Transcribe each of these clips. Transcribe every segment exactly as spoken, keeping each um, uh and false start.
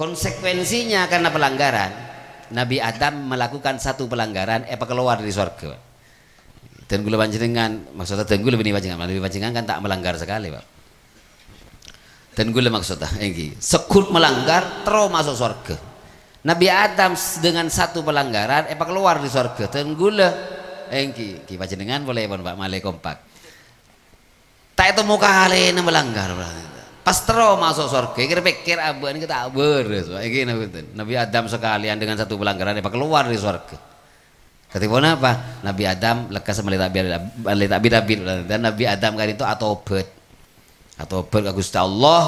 Konsekuensinya karena pelanggaran, Nabi Adam melakukan satu pelanggaran, èpakalowar dâri sowarghâ. Dân kaulâ panjhennengan, maksudnya dân kaulâ bânnè panjhennengan, Nabi panjhennengan kan ta' melanggar sakalè, Pak. Dân kaulâ maksudnya, èngghi. Segghut melanggar, terro maso' sowarghâ. Nabi Adam s-, dengan satu pelanggaran, èpakalowar dâri sowarghâ. Dân kaulâ, èngghi. Èngghi, panjhennengan polè pon, Pak, malè kompak. Ta' ètemmo kalèna melanggar, berarti. Pas terro maso' sowarghâ, kèr-pèkkèr abâ' nèka ta' bârâs, Pak. Èngghi, napa bhunten? Nabi Adam sakalèyan dengan satu pelanggaran, èpakalowar dâri sowarghâ. Kadhi ponapa? Nabi Adam lekkas malè ta' bi-, malè ta' bit-abit, berarti. Dan Nabi Adam ka'dinto atobhât. Atobhât ka Ghustè Allah,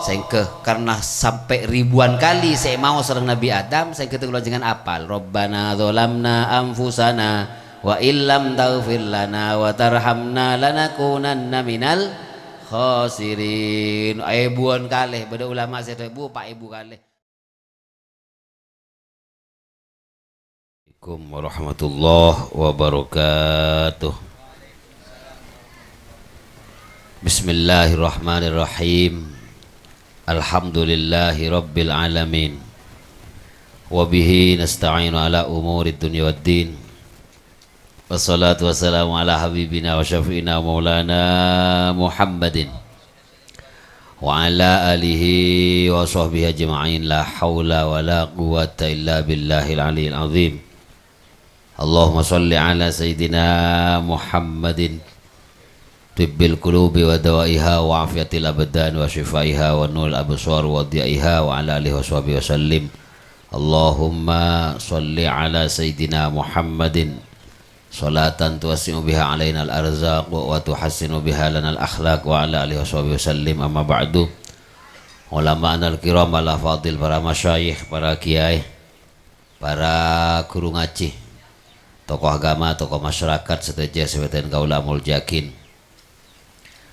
sehingga karena sampai ribuan kali sè èmaos sareng Nabi Adam, sehingga kaulâ panjhennengan apal. "Rabbana dzalamna anfusana wa illam taghfir lana wa tarhamna lanakunanna minal khasirin." Èbuwân kalè, bâdâ ulama sè dhâbu, "Pa' èbu kalè." Assalamualaikum warahmatullahi wabarakatuh. Bismillahirrahmanirrahim. Alhamdulillahi rabbil alamin. Wa bihi nasta'inu ala umuri dunya waddin. Wassalatu wassalamu ala habibina wa syafi'ina wa maulana Muhammadin wa ala alihi wa sahbihi ajma'in. La haula wa la quwwata illa billahil aliyil azim. Allahumma shalli ala sayyidina Muhammadin tibbil qulubi wa dawaiha wa afiyatil abdan wa syifaiha wa nuril absar wa dhiyaiha wa ala alihi wa sahbihi wa sallim. Allahumma shalli ala sayyidina Muhammadin shalatan tuwassi'u biha alainal arzaq wa tuhassinu biha lanal akhlaq wa ala alihi wa sahbihi wa sallim. Amma ba'du. Ulama'anal kiram wal afadil, para masyayikh, para kiai, para guru ngajhi, tokoh agama, tokoh masyarakat sadhâjâ sè bhâdhân kaulâ amoljâ'aghin.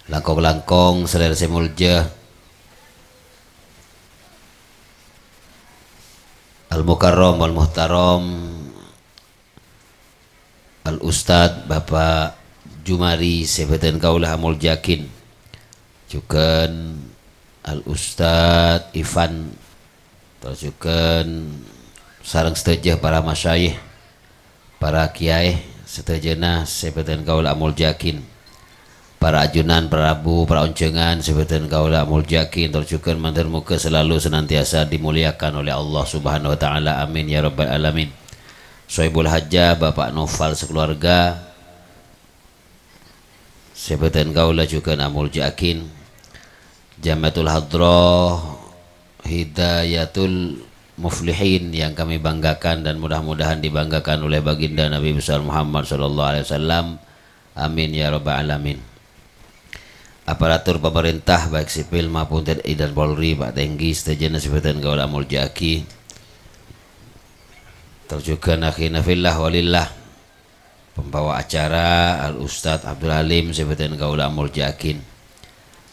Langkong-langkong salèrana sè molja, Al-Mukarram wal Muhtaram, Al-Ustadz Bapak Jumari sè bhâdhân kaulâ amoljâ'aghin. Jhughân Al-Ustadz Ivan, terros jhughân sareng sadhâjâ para masyayikh, para kiai, sadhâjâna sè bhâdhân kaulâ amoljâ'aghin. Para ajunan, para rabu, para onjhângan sè bhâdhân kaulâ amoljâ'aghin, terros jhughân mandhâr moghâ selalu senantiasa dimuliakan oleh Allah Subhanahu wa Ta'ala. Amin ya rabbal alamin. Sohibul Hajah, Bapak Nofal sakeluarga, sè bhâdhân kaulâ jhughân amoljâ'aghin. Jamiatul Hadrah Hidayatul Muflihin yang kami banggakan dan mudah-mudahan dibanggakan oleh Baginda Nabi besar Muhammad sallallahu alaihi wasallam. Amin ya rabbal alamin. Aparatur pamarènta, baik sipil maupun T N I dan Polri, Pak Tenggi, sadhâjâna sè bhâdhân kaulâ amoljâ'aghi. Terros jhughân akhina fillah walillah, pembawa acara Al Ustadz Abdul Halim sè bhâdhân kaulâ amoljâ'aghin.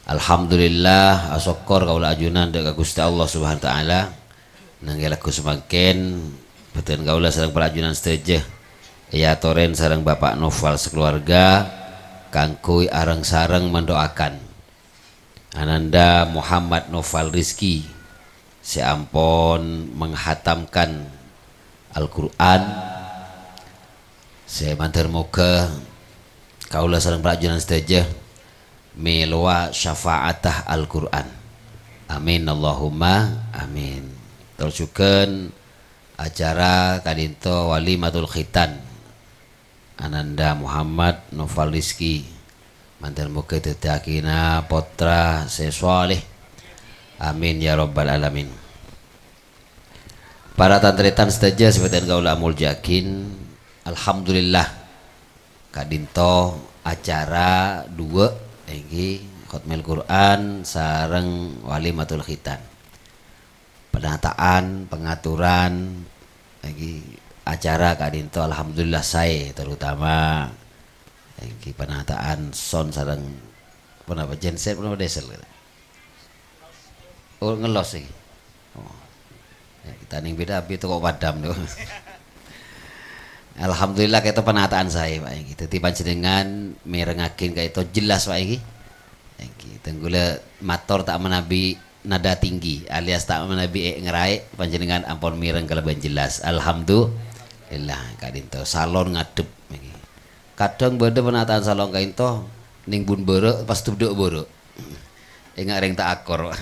Alhamdulillah, asokkor kaulâ ajunan dâ' ka Ghustè Allah Subhanahu wa Ta'ala. Nangghâ lagghu samangkèn, bhâdhân kaulâ sareng para ajunan sadhâjâ èyatorè sareng Bapak Nofal sakeluarga kaangghuy areng-sareng mendoakan Ananda Muhammad Nofal Rizki sè ampon menghatamkan Al-Qur'an, sè mandhâr moghâ kaulâ sareng para ajunan sadhâjâ mèlowa syafa'atta Al-Qur'an. Amin, Allahumma amin. Terros jhughân acara ka'dinto walimatul khitan Ananda Muhammad Nofal Rizki. Mandhâr moghâ dhâddhiyâghinah pottra sè shaleh. Amin ya rabbal alamin. Para tan-tarètan sadhâjâ sè bhâdhân kaulâ amoljâ'aghin, alhamdulillah, ka'dinto acara duwâ', èngghi khotmil Qur'an sareng walimatul khitan. Penataan, pengaturan, èngghi acara ka'dinto alhamdulillah saè, terutama èngghi penataan sound sareng ponapa, genset ponapa diesel? Oh, ngelos iki. Oh. Ya, kita ning beda api toko padam tuh. Alhamdulillah ka'dinto penataan saè, Pak, èngghi. Dâddhi panjhennengan mèrengngaghi ka'dinto jelas, Pak, èngghi. Èngghi, tèngghulla mator ta' manabi nada tinggi, alias ta' manabi è-, ngeraè', panjhennengngan ampon mèreng kalabân jelas. Alhamdulillah, ka'dinto. Salon ngadhep nèkè. Kadhâng bâdâ penataan salon ka'dinto, nèng bun bârâ', pas tebdhâ' bârâ'. Enga' rèng ta' akor.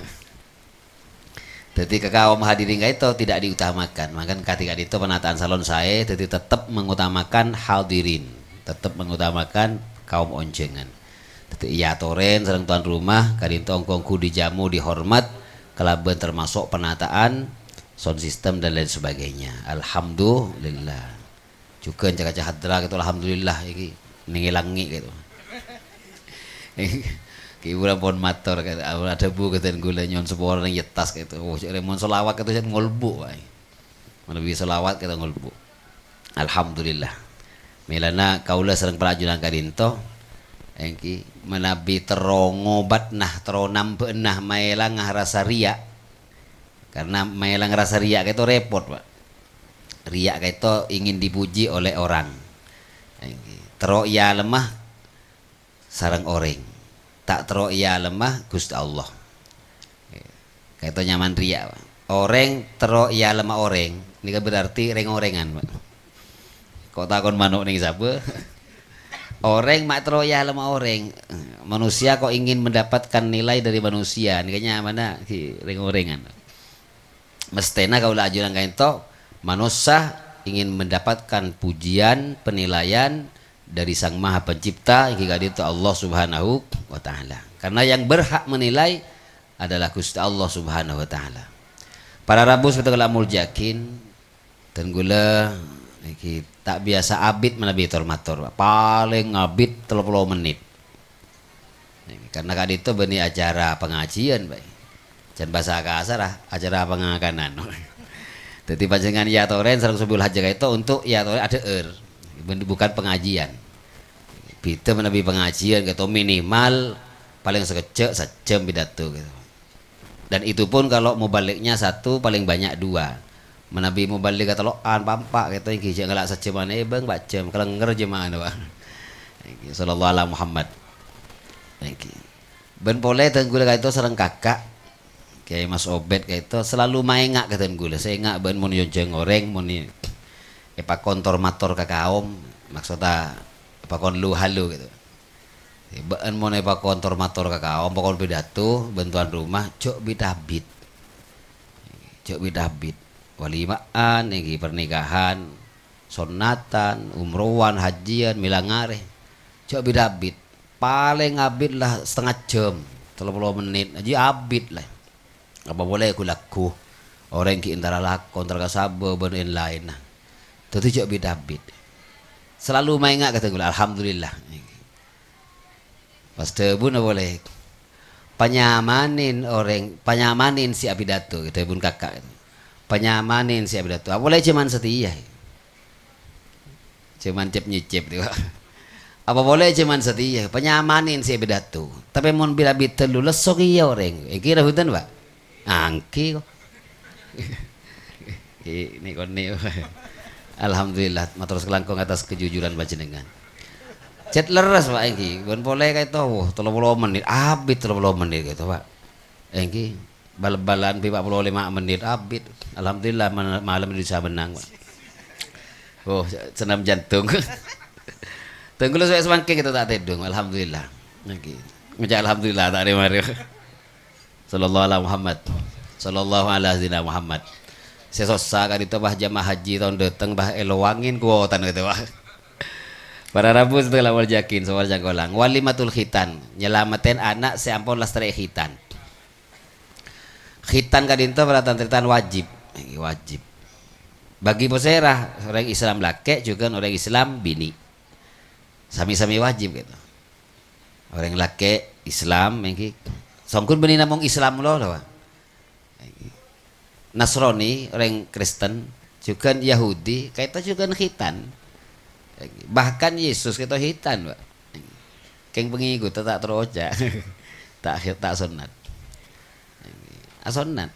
Dhâddhi, ka kaum hadirin ka'dinto tidak diutamakan. Mangkana kadhi ka'dinto penataan salon saè, dhâddhi tetep mengutamakan hadirin, tetep mengutamakan kaum onjhângan. Dhâddhi, èyatorè sareng tuan rumah, ka'dinto ongghu-ongghu dijamu, dihormat, kalabân termasuk penataan sound system dan lain sebagainya. Alhamdulillah. Jhughân ca-kaca hadra ka'dinto, alhamdulillah, èngghi nèng è langngè' ka'dinto. Ki pura pon mator ka'dinto, adhâbu ka dân kaulâ nyo'on sapora nèng yettas ka'dinto. Oh, jhâ' rèng mon shalawat ka'dinto jhâ' ngolbu' waè. Manabi shalawat ka'dinto ngolbu'. Alhamdulillah. Mèlana kaulâ sareng para ajunan ka'dinto, èngghi manabi terro ngobatna, terro nambhâ'âna, maèlanga rasa riya'. Karena maèlang rasa riya' ka'dinto repot, Pak. Riya' ka'dinto ingin dipuji oleh orang. Èngghi. Terro èyalemma sareng orèng. Ta' terro èyalemma Ghustè Allah. Ka'dinto nyaman riya', Pak. Orèng terro èyalemma orèng, nèka berarti rèng-orèngan, Pak. Ko' takon mano' nèng sabâ. Orèng ma' terro èyalemma orèng. Manusia kok ingin mendapatkan nilai dari manusia. Nèka nyamana ghi rèng-orèngan. Mesthèna kaulâ ajunan ka'dinto, manossa ingin mendapatkan pujian, penilaian dari Sang Maha Pencipta, èngghi ka'dinto Allah Subhanahu wa Ta'ala. Karena yang berhak menilai adalah Ghustè Allah Subhanahu wa Ta'ala. Para rabu sè kaulâ molja'aghi, dân kaulâ nèkè ta' biyasa abit manabi tor-mator, Pak. Palèng abit tello polo mennit. Karena ka'dinto bânnè acara pangajiân, Pak. Jhân bhâsa kasar, ah, acara pangakanan. Dhâddhi panjhennengngan èyatorè sareng Sohibul Hajah ka'dinto untuk èyatorè adhâ'âr, bukan pengajian. Bhidhâ manabi pangajiân ka'dinto minimal palèng sakejjhâ' sajjhâm pidato ka'dinto. Dan itu pun kalau mubalignya satu, paling banyak dua. Manabi mubalig katello'an, pa'-empa' ka'dinto èngghi jhâ' ngala' sajjhâman, è, bâng, empa' jhâm, kalènger jhâma'ana, Pak. Èngghi, sallallahu ala Muhammad. Èngghi. Bân polè dân kaulâ ka'dinto sareng kaka', Kèyaè Mas Obed ka'dinto selalu maènga' ka dân kaulâ, sènga' bân mon èyonjhâng orèng, mon è-, èpakon tor-mator ka kaom, maksodda èpakon lu-halu ka'dinto. Bâ'ân mon èpakon tor-mator ka kaom, pakon pidato, bân tuan rumah, jhâ' bit-abit. Jhâ' bit-abit. Walima'an, èngghi pernikahan, sonnatan, umrowan, hajjiyân, mèlang arè. Jhâ' bit-abit. Palèng abit la satengnga jhâm, tello polo mennit, jiyâ abit la. Apa polè ghu-lagghu. Orèng ghi' entara lako, entara ka sabâ, bân laèn-laènna. Dhâddhi jhâ' bit-abit. Salalu maènga' ka dân kaulâ, alhamdulillah. Pas dhâbuna polè, "Panyamanèn orèng, panyamanèn sè apidato," dhâbuna kaka'. "Panyamanèn sè apidato." Apa polè jhâman satèya. Jhâman cep-nyècep, Pak. Apa polè jhâman satèya, panyamanèn sè apidato. Tapè mon bit-abit tello lesso kèya orèng. Èngghi ra bhunten, Pak? Èngghi, kok. Ini koni. Alhamdulillah, mator sakalangkong atas kejujuran panjhennengngan. Cèt lerres, Pak, èngghi. Bân polè ka'dinto, wah, tello polo mennit, abit tello polo mennit ka'dinto, Pak. Èngghi. Bal-balan bi' empa' polo lèma' mennit abit. Alhamdulillah, ma-, malem Indonesia menang, Pak. Oh, senam jantung. Tenggulo suwe semangke kita tak tedung, alhamdulillah. Nggih. Ngucap alhamdulillah tak rema-rema. Sallallahu ala Muhammad. Sallallahu ala sayyidina Muhammad. Sè sossa ka'dinto, bah, jamaah haji taon dâteng, bah, èlowangin kuotana ka'dinto, bah. Para rabu setelah wal yakin, sawal cangkolang. Walimatul khitan, nyelametèn ana' sè ampon lastarè khitan. Khitan ka'dinto para tan-tarètan wajib. Ngghi, wajib. Bagi pasèra, orèng Islam lakè' jhughân orèng Islam binè'. Sami-sami wajib ka'dinto. Orèng lakè' Islam, èngghi. Songghun bânnè namong Islam lolo, Pak. Èngghi. Nasrani, orèng Kristen, jhughân Yahudi, ka'dinto jhughân khitan. Èngghi. Bahkan Yesus ka'dinto khitan, Pak. Èngghi. Kèng pangèkotta ta' terro oca'. Ta', ta' sonnat. Èngghi. Asonnat.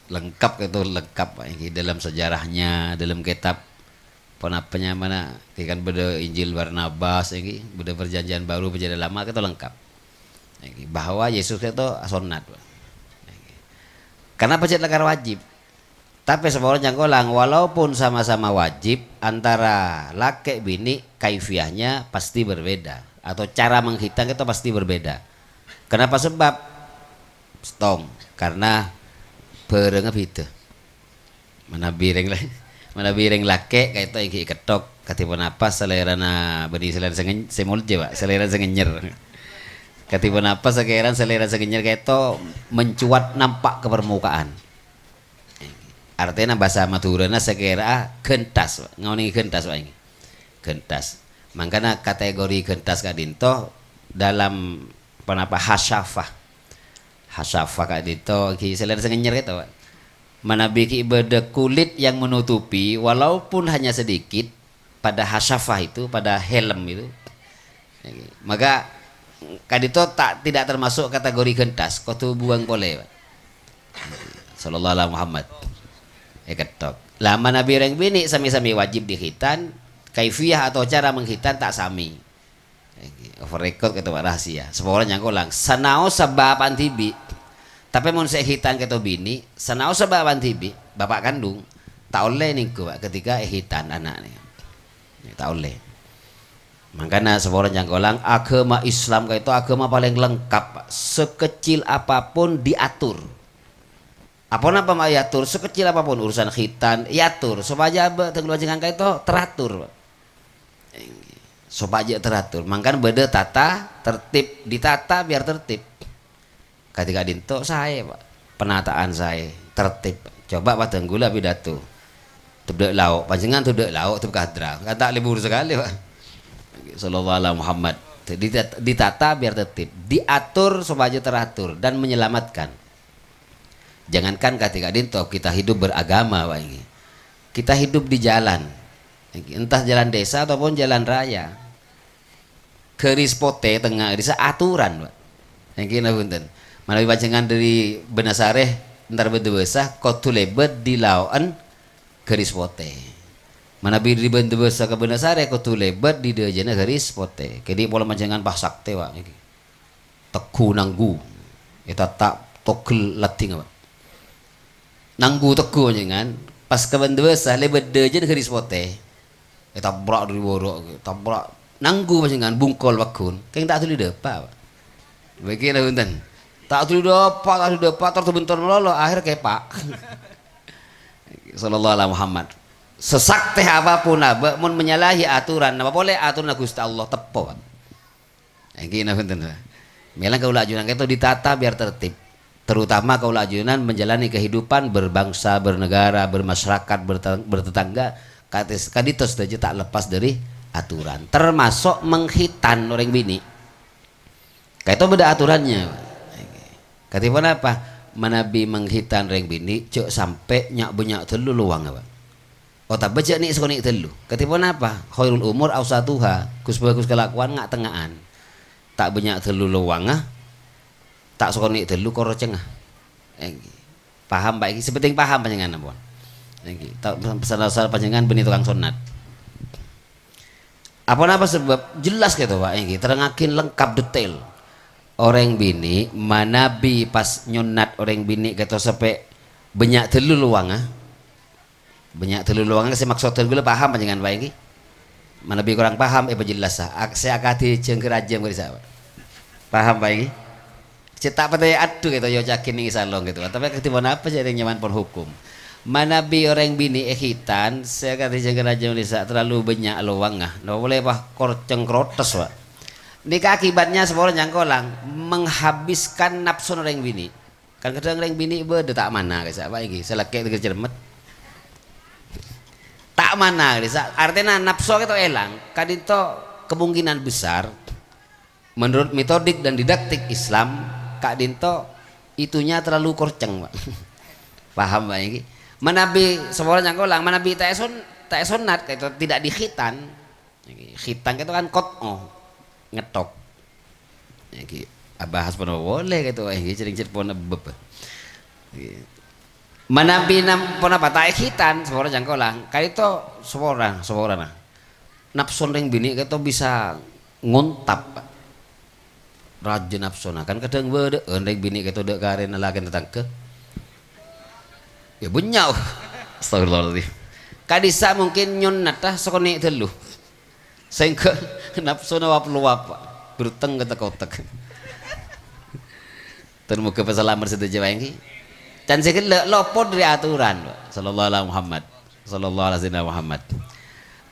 Lengkap ka'dinto, lengkap, Pak, èngghi, dalam sejarahnya, dalam kitab ponapa nyamana, kan bâdâ Injil Barnabas, èngghi, bâdâ Perjanjian Baru, Perjanjian Lama, ka'dinto lengkap. Èngghi, bahwa Yesus ka'dinto asonnat, Pak. Èngghi. Karena pajhât lakar wajib. Tapè sapora cangkolang, walaupun sama-sama wajib, antara lakè' binè' kaifiyahnya pasti berbeda, atau cara menghitan itu pasti berbeda. Kenapa sebab? Stong, karena bârângnga bhidhâ. Manabi rèng la-, manabi rèng lakè' ka'dinto èngghi èkettok, kadhi ponapa salèrana bânnè salèra sè ngen-, sè molja, Pak, salèra sè ngènyer. Kadhi ponapa sakèran salèra sè ngènyer ka'dinto mencuat nampak ke permukaan. Artèna bhâsa Madhurâna sakèra ghântas, Pak. Ngaonèngè ghântas, Pak, èngghi. Ghântas. Mangkana kategori ghântas ka'dinto dalam ponapa hasyafah. Hasyafah ka'dinto ghi' salèra sè ngènyer ka'dinto, Pak. Manabi ghi' bâdâ kulit yang menutupi, walaupun hanya sedikit, pada hasyafah itu, pada helm itu. Maka ka'dinto ta-, tidak termasuk kategori ghântas, kodhu buwâng polè, Pak. Sallallahu ala Muhammad. Èkettok. Lah, manabi orèng binè' sami-sami wajib dikhitan, kaifiyah atau cara mengkhitan ta' sami. Off record ka'dinto, Pak, rahasia. Sapora cangkolang. Sanaossa bapa'na dhibi'. Tapè mon sè èkhitan ka'dinto binè', sanaossa bapa'na dhibi', bapak kandung, ta' ollè nèngghu, Pak, ketika èkhitan ana'na. Ya, ta' ollè. Mangkana sapora cangkolang, aghâma Islam ka'dinto aghâma palèng lengkap, Pak. Sekecil apapun diatur. Aponapa ma' èatur, sekecil apapun urusan khitan, èatur sopajâ abâ' dhâng panjhennengngan ka'dinto teratur, Pak. Èngghi. Sopajâ teratur. Mangkana bâdâ tata tertib, ditata biar tertib. Kadhi ka'dinto saè, Pak. Penataan saè, tertib. Coba padâ ghulâ pidato. Tep dâ' lao', panjhennengngan tep dâ' lao', tep kadra. Kan ta' lebur sakalè, Pak. Sallallahu ala Muhammad. Jadi, ditata biar tertib, diatur sopajâ teratur dan menyelamatkan. Jangankan kadhi ka'dinto, kita hidup beragama, Pak, èngghi. Kita hidup di jalan, èngghi, entah jalan desa ataupun jalan raya. Garis potè tengnga ghârisa aturan, Pak. Èngghi, napa bhunten? Manabi panjhennengngan dâri Bendunasarè entar Bendubessa, kodhu lèbât di lao'en garis potè. Manabi dâri Bendubessa ka Bendunasarè, kodhu lèbât di dâjâna garis potè. Kèdi' polana panjhennengngan pas saktè, Pak, èngghi. Tegghu nangghu. Ètata' togel laddhingnga, Pak. Nangghu tegghu panjhennengngan, pas ka Bendubessa, lèbât dâjâna garis potè. Ètabrak dâri bârâ', ètabrak. Nangghu panjhennengngan, bungkol pagghun. Kèng ta' dhuli dâpa', Pak. Bâgiyân bhunten. Ta' dhuli dâpa', ta' dhuli dâpa', tor-, bentor malolo, akhèr kèpa'. Sallallahu ala Muhammad. Sesaktè apapun abâ', mon menyalahi aturan, napa polè aturanna Ghustè Allah, teppo, Pak. Èngghi, napa bhunten, Pak? Mèla kaulâ ajunan ka'dinto ditata biar tertib. Terutama kaulâ ajunan menjalani kehidupan berbangsa, bernegara, bermasyarakat, berte-, bertetangga, katis-, ka'dinto sadhâjâ ta' lepas dâri aturan. Termasuk mengkhitan orèng binè'. Ka'dinto bâdâ aturannya, Pak. Èngghi. Kadhi ponapa? Manabi mengkhitan rèng binè', jhâ' sampè' nya'-bânnya' ghâllu lowangnga, Pak. Otabâ jhâ' nè'-sakonè' ghâllu. Kadhi ponapa? Khairul umur awsatuha, ghus-bhâghus kalakowan nga'-tengnga'an. Ta' bânnya' ghâllu lowangnga, ta' sakonè' ghâllu korcèngnga. Èngghi. Paham, Pak, èngghi? Sè pentèng paham panjhennengngan, ampon. Èngghi. Ta-, sala-sala panjhennengngan bânnè tokang sonnat. Aponapa sabâb? Jelas ka'dinto, Pak, èngghi. Terrangaghi lengkap detail. Orèng binè', manabi pas nyonnat orèng binè' ka'dinto sampè' bânnya' ghâllu lowangnga. Bânnya' ghâllu lowangnga sè maksodhân kaulâ paham panjhennengngan, Pak, èngghi? Manabi korang paham, èpajellasa. Ak-, sè akadhi jhânggâr ajâm ka'dissa', Pak. Paham, Pak, èngghi? Cè' ta' patè adhu ka'dinto, èoca'aghi neng è salon ka'dinto. Tapè kadhi ponapa jhâ' rèng nyamana pon hukum. Manabi orèng binè' èkhitan, sè akadhi jhânggâr ajâm ka'dissa' terlalu bânnya' lowangnga. Napa polè, Pak, korcèng krotes, Pak. Nèka akibatnya sapora cangkolang, menghabiskan napsona orèng binè'. Kan kadhâng rèng binè' bâdâ ta' mana ka'dissa', Pak, èngghi, sè lakè' tegghâl cermet. Ta' mana ka'dissa', artèna napso ka'dinto èlang, ka'dinto kemungkinan besar, menurut metodik dan didaktik Islam, ka'dinto itunya terlalu korcèng, Pak. Paham, Pak, èngghi? Manabi, sapora cangkolang, manabi ta' èson-, ta' èsonnat, ka'dinto tidak dikhitan. Khitan ka'dinto kan qat'o, ngèttok. Èngghi, abahas ponapa polè ka'dinto, èngghi, cèrèng-cèrèng ponapa bâbâ. Èngghi. Manabi nam-, ponapa ta' èkhitan, sapora cangkolang, ka'dinto sapora, saporana. Napsona rèng binè' ka'dinto bisa ngontap, Pak. Rajâ napsona, kan kadhâng bâdâ'ân rèng binè' ka'dinto dâ' karèna lakèna tatangghâ. Ya, bânnya'. Astagfirullahaladzim. Ka'dissa' mungkin nyonnata sakonè' tello. Sehingga napsona wap-lowap, berutang ke kotek. Tur moga pasalamet sadhâjâ wae, ngghi. Can sè ghellâ' lopot dhâri aturan, Pak. Sallallahu ala Muhammad. Sallallahu ala sayyidina Muhammad.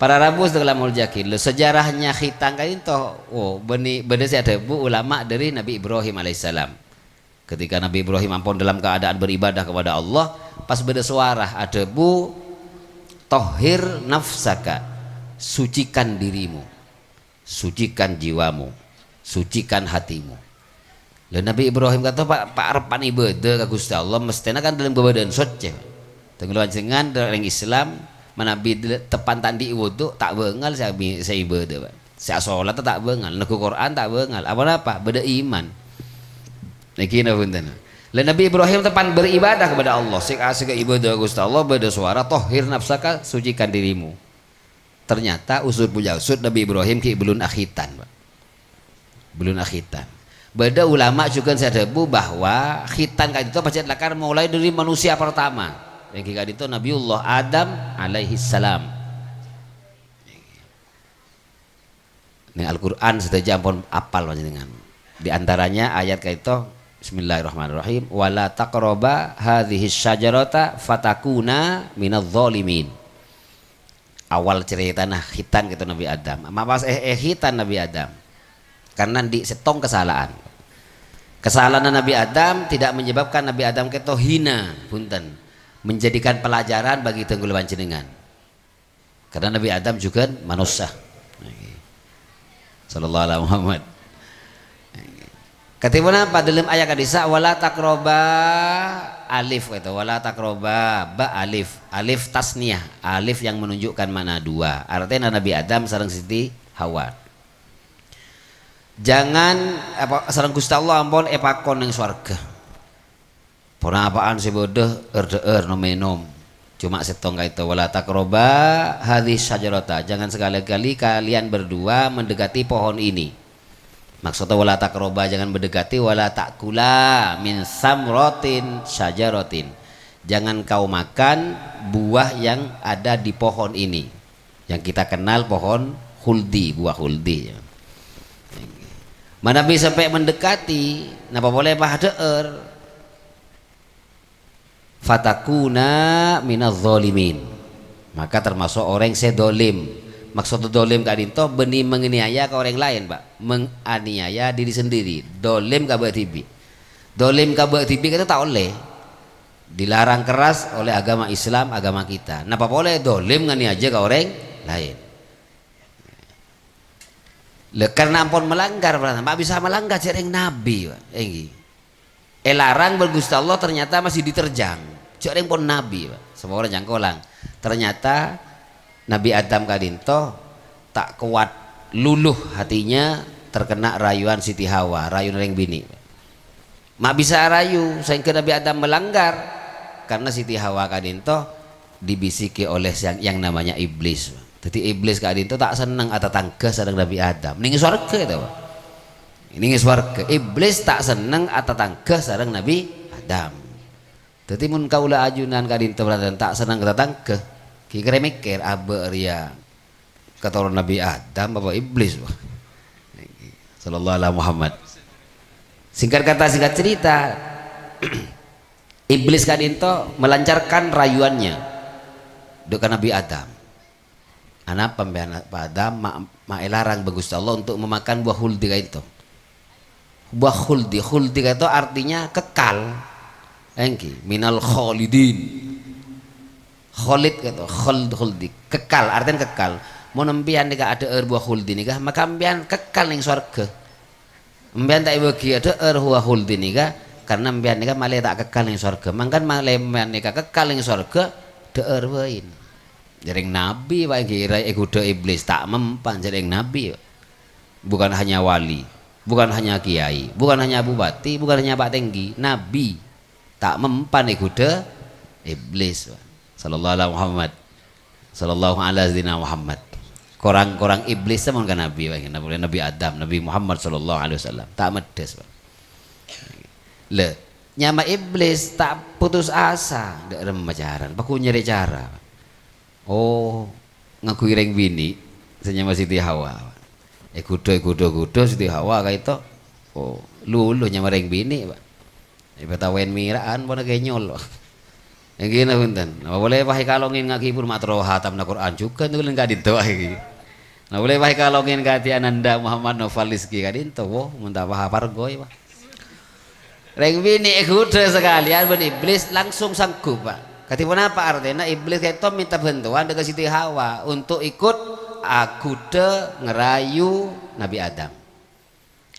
Para rabu sè kaulâ molja'aghi, lho, sejarahnya khitan ka'dinto, oh, bânnè, bâdâ sè adhâbu ulama dhâri Nabi Ibrahim alaihissalam. Ketika Nabi Ibrahim ampon dalam keadaan beribadah kepada Allah, pas bâdâ sowara adhâbu, "Tahhir nafsaka, sucikan dirimu." Sucikan jiwamu, sucikan hatimu. Lha, Nabi Ibrahim ka'dinto pa-, pa-, arebbhâ ibâdâ ka Ghustè Allah, mesthèna kan dâlem kabâdâ'ân soccè. Tenggulo panjhennengan orèng Islam, manabi dâl-, teppan ta' andi' wudu, ta' bângal sè abi-, sè ibâdâ, Pak. Sè asolat ta' bângal, neggu' Qur'an ta' bângal. Apa-napa? Bâdâ iman. Nèkè napa bhunten? Lha, Nabi Ibrahim teppan beribadah kepada Allah, sè asèka ibâdâ ka Ghustè Allah, bâdâ sowara, "Tahhir nafsaka, sucikan dirimu." Ternyata usut pojhâ usut Nabi Ibrahim ghi' bellun akhitan, Pak. Bellun akhitan. Bâdâ ulama jhughân sè adhâbu bahwa khitan ka'dinto pajhât lakar molaè dhâri manusia pertama. Èngghi ka'dinto Nabiullah Adam alaihissalam. Neng Al-Qur'an sadhâjâ ampon apal panjhennengan. Di antaranya ayat ka'dinto, Bismillahirrahmanirrahim, "Wa la taqraba hadhihi syajarata fatakuna minadh dhalimin." Awal caretana khitan ka'dinto Nabi Adam. Ma' pas è-, èkhitan Nabi Adam. Karena andi' sèttong kasala'an. Kasala'anna Nabi Adam tidak menyebabkan Nabi Adam ka'dinto hina, bhunten. Menjadikan pelajaran bagi tenggulo panjhennengan. Karena Nabi Adam jhughân manossa. Sallallahu ala Muhammad. Katèbhuna apa? Dâlem ayat ka'dissa', "Wa la taqraba," alif ka'dinto, "wa la taqraba," ba alif, alif tasniyah, alif yang menunjukkan makna dua. Artèna Nabi Adam sareng Siti Hawa. Jangan, apa, sareng Ghustè Allah ampon èpakon neng sowarghâ. Ponapa'an sè bâdâ, er-dâ'er, nom-mènom. Coma sèttong ka'dinto, "Wa la taqraba hadhihi syajarata." Jangan sekali-kali kalian berdua mendekati pohon ini. Maksudnya, "Wa la taqraba," jangan mendekati, "wa la ta'kula min samratin syajaratin." Jangan kau makan buah yang ada di pohon ini. Yang kita kenal pohon khuldi, buah khuldi. Manabi sampè' mendekati, napa polè pas dâ'er? "Fatakuna minadh dhalimin." Maka termasuk orèng sè dholim. Maksud dholim ka'dinto bânnè menganiaya ka orèng laèn, Pak. Menganiaya diri sendiri. Dholim ka bâ' dhibi'. Dholim ka bâ' dhibi' ka'dinto ta' ollè. Dilarang keras oleh agama Islam, agama kita. Napa polè dholim nganiaya ka orèng laèn. Lha, karena ampon melanggar, berarti ma' bisa melanggar jhâ' rèng nabi, Pak. Èngghi. Èlarang bân Ghustè Allah ternyata masih diterjang. Jhâ' rèng pon nabi, Pak. Saporana cangkolang. Ternyata Nabi Adam ka'dinto ta' kowat luluh hatinya terkena rayuan Siti Hawa, rayuan rèng binè'. Ma' bisa arayu, saèngghâ Nabi Adam melanggar, karena Siti Hawa ka'dinto dibisiki oleh yang, yang namanya Iblis. Dhâddhi Iblis ka'dinto ta' senneng atatangghâ sareng Nabi Adam. Neng sowarghâ to, Pak. Neng sowarghâ. Iblis ta' senneng atatangghâ sareng Nabi Adam. Dhâddhi mon kaulâ ajunan ka'dinto berarti ta' senneng atatangghâ, kèra-kèra mèkkèr, abâ' rèya katoron Nabi Adam apa Iblis, Pak? Sallallahu ala Muhammad. Singkat kata, singkat cerita, Iblis ka'dinto melancarkan rayuannya dâ' ka Nabi Adam. "Anapa sampèyan, Pak Adam, ma', ma' èlarang bân Ghustè Allah untuk memakan buah khuldi ka'dinto?" Buah khuldi, khuldi ka'dinto artinya kekal. Èngghi, minal khalidin. Khalid ka'dinto, khuld, khuldi. Kekal, artèna kekal. Mon empèyan nèka adhâ'âr buah khuldi nèka, maka empèyan kekal neng sowarghâ. Empèyan ta' èbâghi adhâ'âr buah khuldi nèka, karena empèyan nèka malè ta' kekal neng sowarghâ. Mangkana malè empèyan nèka kekal neng sowarghâ, dhâ'âr bhâi. Jhâ' rèng nabi, Pak, èngghi, èghudhâ Iblis, ta' mempan jhâ' rèng nabi, Pak. Bukan hanya wali, bukan hanya kiai, bukan hanya bupati, bukan hanya Pak Tenggi, nabi. Ta' mempan èghudhâ Iblis, Pak. Sallallahu ala Muhammad. Sallallahu ala sayyidina Muhammad. Korang-korang Iblis mon ka Nabi, Pak. Nabi, Nabi Adam, Nabi Muhammad sallallahu alaihi wasallam. Ta' meddhâs, Pak. Lha, Nyama Iblis ta' putus asa, dâ' remma carana, paghun nyarè cara. Oh, ngangghuy rèng binè' sè nyama Siti Hawa. Èghudhu, èghudhu, èghudhu Siti Hawa ka'dinto. Oh, lulu nyama rèng binè', Pak. Èpatawèn mira'an pona kenyol. Èngghi napa bhunten? Napa polè pas èkalongèn ngangghuy pur ma' terro hatamna Qur'an jhughân, tèngghulân ka'dinto aè ghi. Napa polè pas èkalongèn kadhi Ananda Muhammad Noval Rizki ka'dinto, wo, mon ta' pas apargoy, Pak. Rèng binè' èghudhu sakalèyan bân Iblis langsung sanggup, Pak. Kadhi ponapa artèna Iblis ka'dinto mènta bhântowan dâ' ka Siti Hawa untuk ikut aghudhu ngarayu Nabi Adam.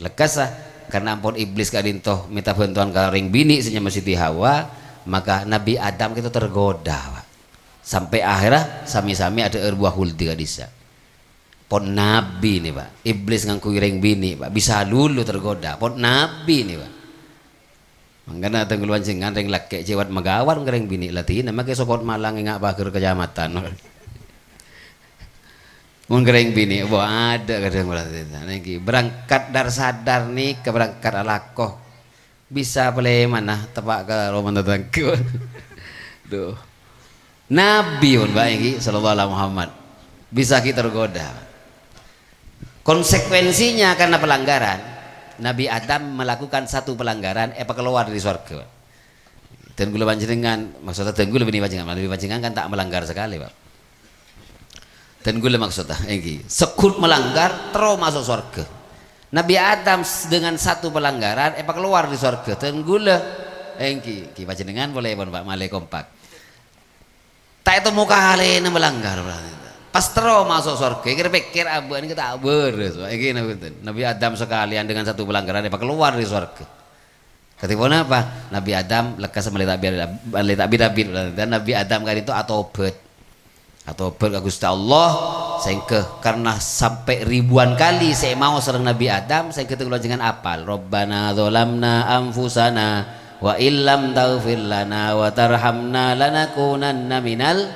Lekkassa, karna ampon Iblis ka'dinto mènta bhântowan ka rèng binè' sè nyama Siti Hawa, maka Nabi Adam ka'dinto tergoda, Pak. Sampè' akhèrra sami-sami adhâ'âr buah khuldi ka'dissa'. Pon nabi nè, Pak. Iblis ngangghuy rèng binè', Pak. Bisa lulu tergoda. Pon nabi nè, Pak. Mangkana tèngghulân panjhennengngan rèng lakè' jhâ' wat-magawat mon ka rèng binè' ladhinna, makè sokot malang enga' paghâr kacamatan. Mon ka rèng binè', bo, adâ' kadhâng berarti. Nèka berangkat dar-sadar nèka berangkat alako. Bisa palèmana teppa' ka roma tatangghâ. Duh. Nabi pon, Pak, èngghi, sallallahu ala Muhammad. Bisa ghi' tergoda. Konsekuensinya karena pelanggaran, Nabi Adam melakukan satu pelanggaran, èpakalowar dâri sowarghâ, Pak. Dân kaulâ panjhennengngan, maksudnya dân kaulâ bânnè panjhennengngan, Nabi panjhennengngan kan ta' melanggar sakalè, Pak. Dân kaulâ maksudnya, èngghi, segghut melanggar, terro maso' sowarghâ. Nabi Adam s-, dengan satu pelanggaran, èpakalowar dâri sowarghâ. Dân kaulâ, èngghi, èngghi, panjhennengngan polè pon, Pak, malè kompak. Ta' ètemmo kalèna melanggar, berarti. Pas terro maso' sowarghâ, kèr-pèkkèr abâ' nèka ta' bârâs, Pak. Èngghi, napa bhunten? Nabi Adam sakalèyan dengan satu pelanggaran, èpakalowar dâri sowarghâ. Kadhi ponapa? Nabi Adam lekkas malè ta' bi-, malè ta' bit-abit, dan Nabi Adam ka'dinto atobhât. Atobhât ka Ghustè Allah, sehingga karena sampè' ribuan kali sè èmaos sareng Nabi Adam, sehingga tèngghulân panjhennengngan apal, "Rabbana dzalamna anfusana wa illam taghfir lana wa tarhamna lanakunanna minal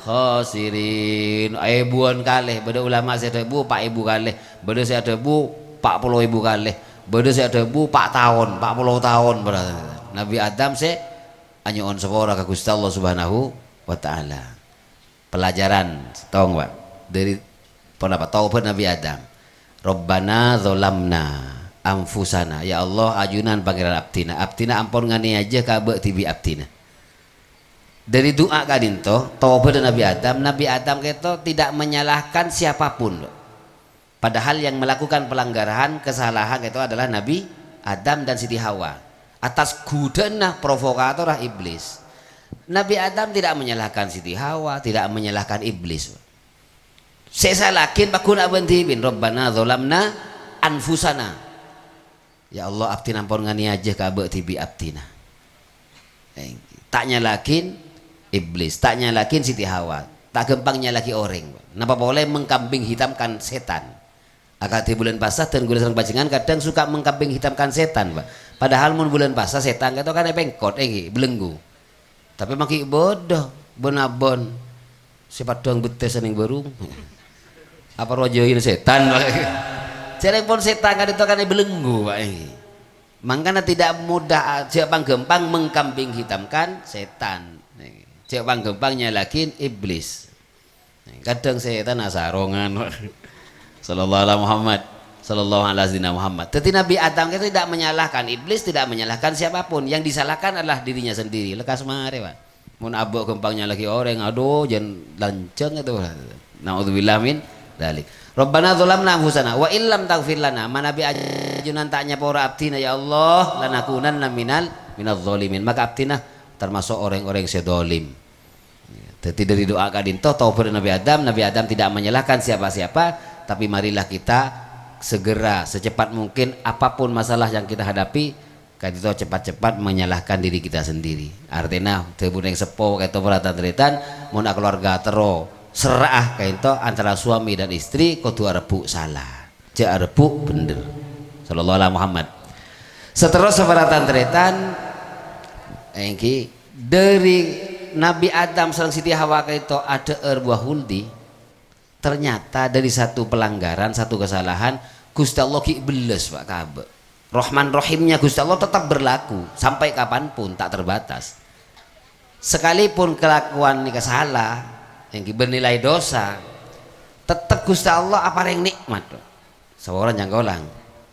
khasirin." Èbuwân kalè, bâdâ ulama sè adhâbu pa' èbu kalè, bâdâ sè adhâbu pa' polo èbu kalè. Bâdâ sè adhâbu, "Pa' taon, pa' polo taon," berarti. Nabi Adam sè anyo'on sapora ka Ghustè Allah Subhanahu wa Ta'ala. Pelajaran sèttong, Pak. Dâri ponapa? Tobhât Nabi Adam. "Rabbana dzalamna anfusana." Ya Allah, ajunan Pangèran abdhina. Abdhina ampon nganèyajâ ka abâ' dhibi' abdhina. Dâri du'a ka'dinto, tobhât Nabi Adam, Nabi Adam kèto tidak menyalahkan siapapun, Pak. Padahal yang melakukan pelanggaran, kesalahan itu adalah Nabi Adam dan Siti Hawa. Atas godâna provokatorra Iblis. Nabi Adam tidak menyalahkan Siti Hawa, tidak menyalahkan Iblis. Sè èsala'aghi paghun abâ' dhibi'na, "Rabbana dzalamna anfusana." Ya Allah, abdhina ampon nganèyajâ ka abâ' dhibi' abdhina. Eh, ta' nyala'aghi Iblis, ta' nyala'aghi Siti Hawa, ta' ghâmpang nyala'aghi orèng. Napa polè mengkambing hitamkan setan. Akadhi bulân pasa dân kaulâ sareng panjhennengngan kadhâng suka mengkambing hitamkan setan, Pak. Padahal mon bulân pasa setan kèto kan èpèngkot, èngghi, belenggu. Tapè ma' ghi' bâdâ bân-abân sè paddhâng bettèssa neng bârung. Apa rowa jâina setan, Pak? Jârèng pon setan ka'dinto kan èbelenggu, Pak, èngghi. Mangkana tidak mudah, jhâ' pang-ghâmpang mengkambing hitamkan setan. Jhâ' pang-ghâmpang nyala'aghi Iblis. Kadhâng setan asarongan. Sallallahu ala Muhammad. Sallallahu ala sayyidina Muhammad. Dâddhi Nabi Adam itu tidak menyalahkan Iblis, tidak menyalahkan siapapun. Yang disalahkan adalah dirinya sendiri. Lekkas marè, Pak. Mon abâ' ghâmpang nyala'aghi orèng, aduh, jân lanjhâng itu. Naudzubillah min dzalik. "Rabbana dzalamna anfusana wa illam taghfir lana." Manabi ajunan ta' nyapora abdhina, ya Allah, "lanakunanna minal, minadz dzalimin." Maka abdhina termasuk orèng-orèng sè dzalim. Dâddhi, dâri du'a ka'dinto, tobhât Nabi Adam, Nabi Adam tidak menyalahkan siapa-siapa, tapi marilah kita segera, secepat mungkin, apapun masalah yang kita hadapi, ka'dinto cepat-cepat menyalahkan diri kita sendiri. Artèna, dhâbuna orèng seppo ka'dinto para tan-tarètan, mon akalowarga terro serra'a ka'dinto antara suami dan istri, kodhu arebbhu' sala. Jhâ' arebbhu' bhendher. Sallallahu ala Muhammad. Saterrossa para tan-tarètan, èngghi, dâri Nabi Adam sareng Siti Hawa ka'dinto adhâ'âr buah khuldi, ternyata dâri satu pelanggaran, satu kesalahan, Ghustè Allah ghi' bellâs, Pak, ka abâ'. Rahman Rahimnya Gusti Allah tetap berlaku sampai kapanpun, tak terbatas. Sekalipun kelakuan nèka sala, èngghi bernilai dosa, tetep Gusti Allah aparèng nikmat. Saporana cangkolang.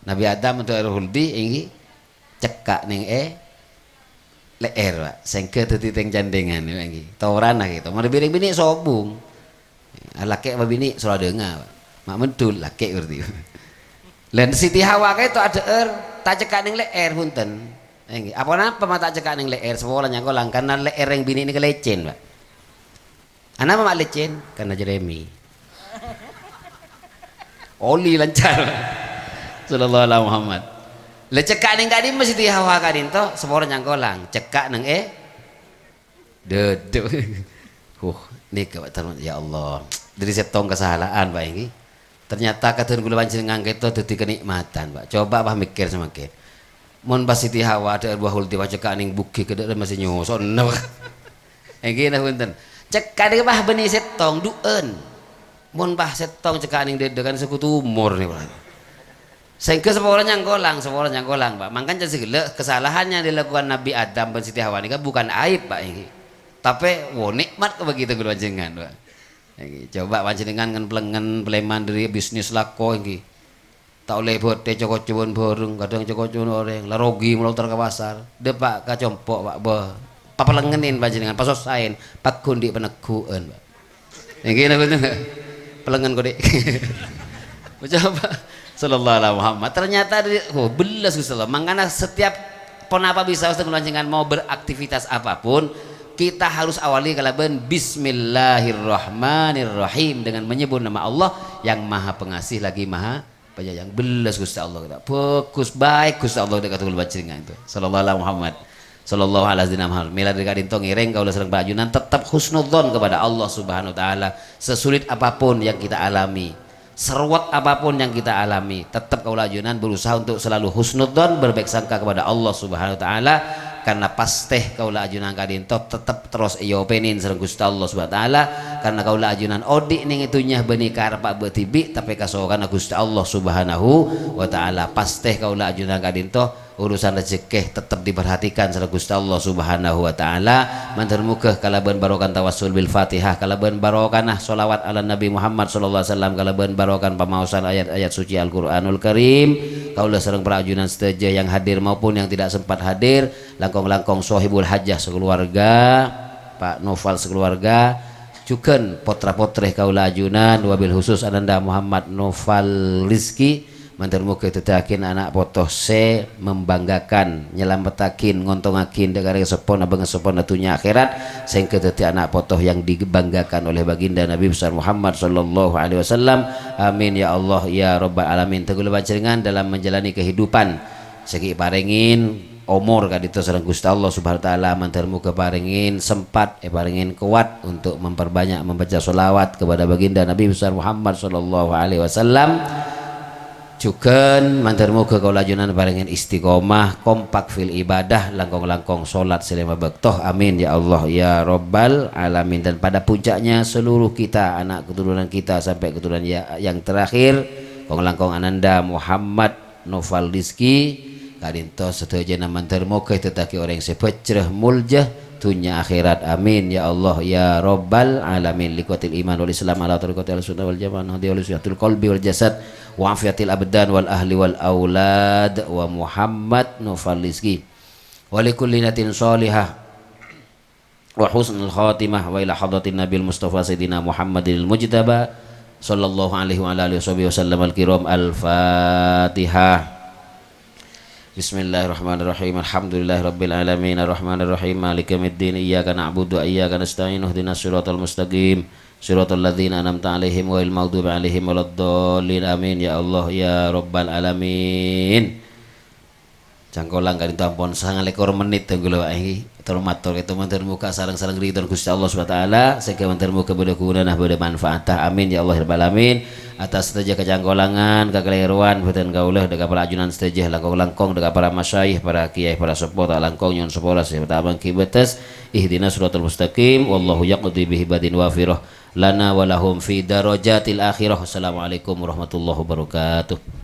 Nabi Adam anḍu'â Ruhuldi èngghi cekka' nèng è lè'èr, Pak. Sèngghâ dhâddhi tèng-cènthèngan, Pak, èngghi. Torana gitu. Mon rèng binè' sobung. Alakè' apa binè' soro adhânga, Pak. Ma' mendul, lakè' berarti. Lan Siti Hawa ka'ḍinto aḍhâ'âr, ta' cekka' nèng lè'èr, bhunten. Èngghi. Aponapa ma' ta' cekka' nèng lè'èr? Saporana cangkolang, karna lè'èr rèng binè' nèka lècèn, Pak. Anapa ma' lècèn? Karna jrèmè. Oli lancar. Sallallahu ala Muhammad. La cekka' nèng ka'ḍimma Siti Hawa ka'ḍinto, saporana cangkolang. Cekka' nèng è dhâḍḍhâ. Huh, nèka, Pak, tarètan, ya Allah. Ḍâri sèttong kasala'an, Pak, èngghi. Ternyata kadhâng kaulâ panjhennengngan ka'ḍinto dhâddhi kanikmatan, Pak. Coba, Pak, mèkkèr samangkèn. Mon pas Siti Hawa aḍhâ'âr Ruhuldi pas cekka' nèng bughi kèḍâ' masih nyosona, Pak. Èngghi, nah, bhunten. Cekka' nèng pas bânnè sèttong, ḍu'ân. Mon pas sèttong cekka' nèng ḍâḍḍhâ kan sèngko tumor nèka, Pak. Sèngghâ saporana cangkolang, saporana cangkolang, Pak. Mangkana can sè ghellâ', kesalahan yang dilakukan Nabi Adam bân Siti Hawa nèka bukan aib, Pak, èngghi. Tapè, wo, nikmat ka bagi kaulâ panjhennengngan, Pak. Èngghi, coba panjhennengngan ngen-, pelengngen, paleman ḍâri bisnis lako, èngghi. Ta' ollè bâḍâ co-kocobhân bhâreng, kadhâng co-kocobhân orèng, la rogi molaè tor ka pasar, ḍâpa' ka compo', Pak, bâ, papelengngenin panjhennengngan, pasosaèn, pagghun ḍi' panegghu'ân, Pak. Èngghi, napa bhunten? Pelengngen koḍi'. Coba. Sallallahu ala Muhammad. Ternyata ḍâri, oh, bellas Gusti Allah. Mangkana setiap ponapa bisa Ustaz panjhennengngan mau beraktivitas apapun, kita harus awali kalabân Bismillahirrahmanirrahim, dengan menyebut nama Allah yang Maha Pengasih lagi Maha Penyayang. Bellas Gusti Allah kita. Bagus, baik Gusti Allah dekat kaulâ panjhennengngan itu. Sallallahu ala Muhammad. Sallallahu ala sayyidina Muhammad. Mèla ḍâri ka'ḍinto ngèrèng kaulâ sareng para ajunan tetap husnudzon kepada Allah Subhanahu wa Ta'ala. Sesulit apapun yang kita alami, seruwet apapun yang kita alami, tetap kaulâ ajunan berusaha untuk selalu husnudzon, berbaik sangka kepada Allah Subhanahu wa Ta'ala. Karena pastè kaulâ ajunan ka'ḍinto tetap terros èopènin sareng Gusti Allah Subhanahu wa Ta'ala, karna kaulâ ajunan oḍi' nèng è dhunnya bânnè karebbhâ bâ' dhibi', tapè kasokanna Gusti Allah Subhanahu wa Ta'ala. Pastè kaulâ ajunan ka'ḍinto urusan rejhekkè tetep diperhatikan sareng Gusti Allah Subhanahu wa Ta'ala. Mandhâr moghâ kalabân barokah tawassul bil Fatihah, kalabân barokana sholawat ala Nabi Muhammad sallallahu alaihi wasallam, kalabân barokah pamaosan ayat-ayat suci Al-Qur'anul Karim, kaulâ sareng para ajunan sadhâjâ yang hadir maupun yang tidak sempat hadir, langkong-langkong sohibul hajah sakeluarga, Pak Noval sakeluarga, jhughân potra-potrè kaulâ ajunan, wabil khusus Ananda Muhammad Noval Rizki, mandhâr moghâ èdhâddhiyâghin ana' poto sè membanggakan, nyalamettaghin, ngontongngaghin ḍâ' karè seppona bângaseppona dhunnya akhèrat, sehingga dhâddhi ana' poto yang dibanggakan oleh Baginda Nabi Besar Muhammad sallallahu alaihi wasallam. Amin ya Allah ya Rabbal Alamin. Dhâ' kaulâ panjhennengngan dalam menjalani kehidupan sè ghi' parèngè omor ka'ḍinto sareng Gusti Allah Subhanahu wa Ta'ala, mandhâr moghâ parèngè sempat, èparèngè kowat untuk memperbanyak membaca sholawat kepada Baginda Nabi Besar Muhammad sallallahu alaihi wasallam. Jhughân mandhâr moghâ kaulâ ajunan parèngè istiqomah, kompak fil ibadah, langkong-langkong sholat sè lèma bâkto. Amin ya Allah ya Rabbal Alamin. Dan pada puncaknya seluruh kita, anak keturunan kita sampai keturunan ya-, yang terakhir, kong-langkong Ananda Muhammad Noval Rizki, ka'ḍinto sadhâjâna mandhâr moghâ èdhâddhiyâghi orèng sè bhâjrâ molja dhunnya akhèrat. Amin ya Allah ya Rabbal Alamin. Li quwwatil iman wal Islam ala thariqati ahli sunnah wal jamaah, nahdi wal sihatil qalbi wal jasad wa afiyatil abdan wal ahli wal aulad wa Muhammad Noval Rizki. Wa li kulli niyatin shalihah wa husnul khatimah wa ila hadratin Nabil Mustafa Sayyidina Muhammadinil Mujtaba sallallahu alaihi wa ala alihi washabihi wasallam al-kiram. Al-Fatihah. Bismillahirrahmanirrahim. Alhamdulillahirabbil alamin. Arrahmanirrahim. Maliki yaumiddin. Iyyaka na'budu wa iyyaka nasta'in. Ihdinas siratal mustaqim. Siratal ladzina an'amta 'alaihim ghairil maghdubi 'alaihim waladdallin. Amin ya Allah ya Rabbal Alamin. Cangkolang ka'ḍinto ampon sanga likur menit, dhâ' kaulâ bâ'na, èngghi. Tor mator ka'ḍinto mandhâr moghâ sareng-sareng ridhona Gusti Allah Subhanahu wa Ta'ala, sehingga mandhâr moghâ bâḍâ ghunana, bâḍâ manfaatah. Amin ya Allah ya Rabbal Alamin. Atas sadhâjâ kacangkolangan, kakalèrowan, bhâdhân kaulâ, ḍâ' ka para ajunan sadhâjâ, langkong-langkong ḍâ' ka para masyayikh, para kèyaè, para seppo, ta' langkong nyo'on sapora sè ta' mangghi bâtes. Ihdinas siratal mustaqim, wallahu yaqdi bi hibadin wafirah lana wa lahum fi darajatil akhirah. Assalamualaikum warahmatullahi wabarakatuh.